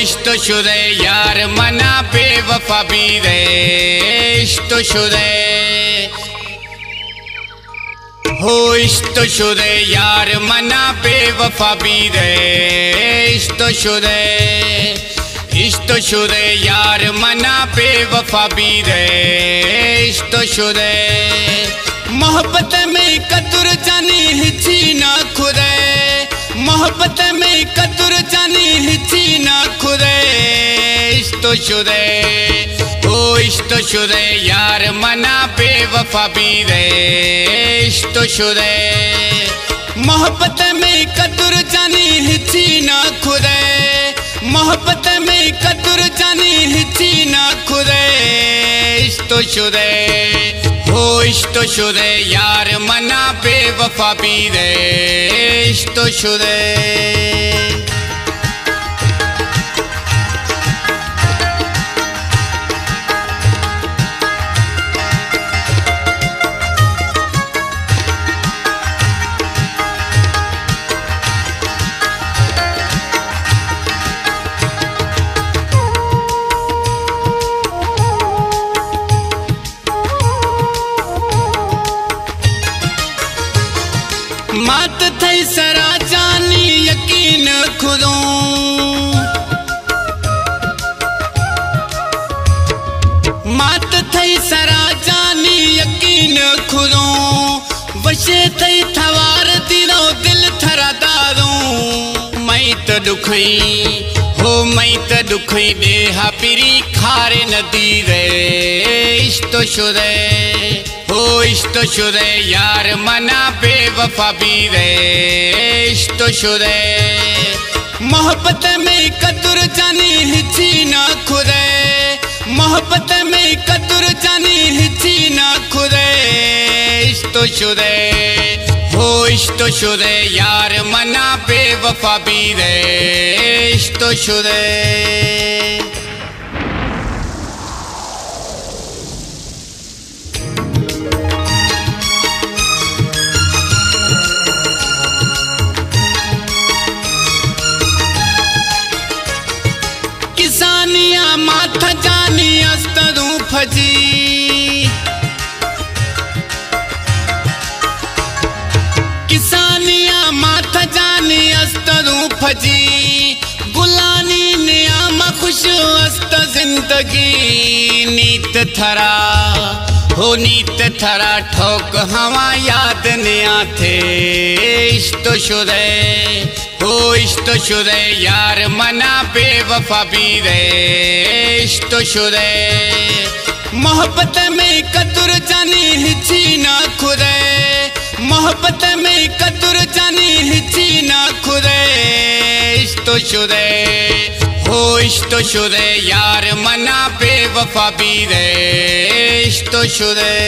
عشق تو شدے یار منا بے وفا بیرے، عشق تو شدے، ہو عشق تو شدے یار منا بے وفا بیرے، عشق تو شدے، عشق تو شدے یار منا بے وفا بیرے، عشق تو شدے۔ محبت میں قدر جانی ہچی نہ کھدے، محبت میں قدر جانی ہچی نہ کھدے، عشق تو شدے، او عشق تو شدے یار منا بے وفا بیرے، عشق تو شدے۔ محبت میں قدر جانی ہچی نہ کھدے، محبت میں قدر جانی ہچی نہ کھدے، عشق تو شدے، ہو عشق تو شدے یار منا بے وفا بیرے، عشق تو شدے۔ مات تھئی سرا جانی یقین کھدوں، مات تھئی سرا جانی یقین کھدوں، وشے تھئی تھوار دلو دل تھرا داروں۔ مئی تو دکھئی، ہو مئی تو دکھئی ڈیہا پری کھارے ندی رے، عشق تو شدے، ہو عشق تو شدے یار منا بے وفا بیرے، عشق تو شدے۔ محبت میں قدر جانی ہچی نہ کھدے، محبت میں قدر جانی ہچی نہ کھدے، عشق تو شدے، ہو عشق تو شدے یار منا بے وفا بیرے، عشق تو شدے۔ کسانیا ماتھ جانی است دوں پھجی، کسانیا ماتھ جانی است دوں پھجی، گلانی نیام خوش است زندگی۔ نیت تھرا، ہو نیت تھرا ٹھوک ہوا یاد نیا تھے، عشق تو شدے، ہو عشق تو شدے یار منا بے وفا بیرے، عشق تو شدے۔ محبت میں قدر جانی ہچی نہ کھدے، محبت میں قدر جانی ہچی نہ کھدے، عشق تو شدے، ہو عشق تو شدے یار منا بے وفا بیرے، عشق تو شدے۔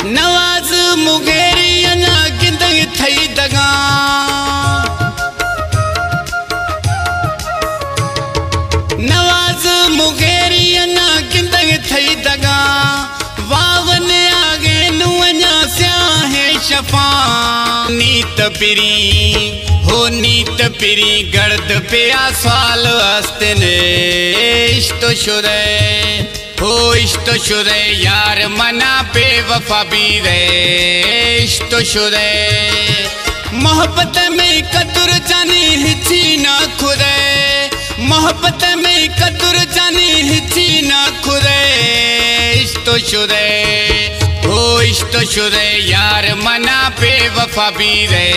نواز مغیری انا گندگ تھئی دگاں، نواز مغیری انا گندگ تھئی دگاں، واون آگے نو انیا سیاہیں شفاں۔ نیت پری، ہو نیت پری گڑد پیا سوال استن، عشق تو شدے، ہو عشق تو شدے یار منا بے وفا بیرے، عشق تو شدے۔ محبت میں قدر جانی ہچی نہ کھدے، محبت میں قدر جانی ہچی نہ کھدے، عشق تو شدے، ہو عشق تو شدے یار منا بے وفا بیرے،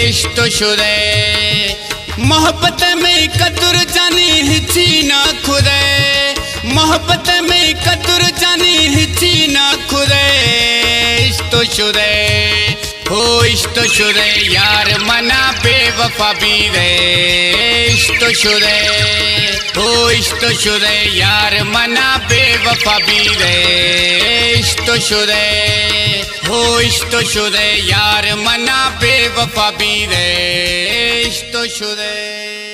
عشق تو شدے۔ محبت میں قدر جانی ہچی نہ کھدے، محبت میں قدر جانی ہچی نہ کھدے، عشق تو شدے، ہو عشق تو شدے یار منا بے وفا بیرے، عشق تو شدے۔ ہو عشق تو شدے یار منا بے وفا بیرے، عشق تو شدے، ہو عشق تو شدے یار منا بے وفا بیرے، عشق تو شدے۔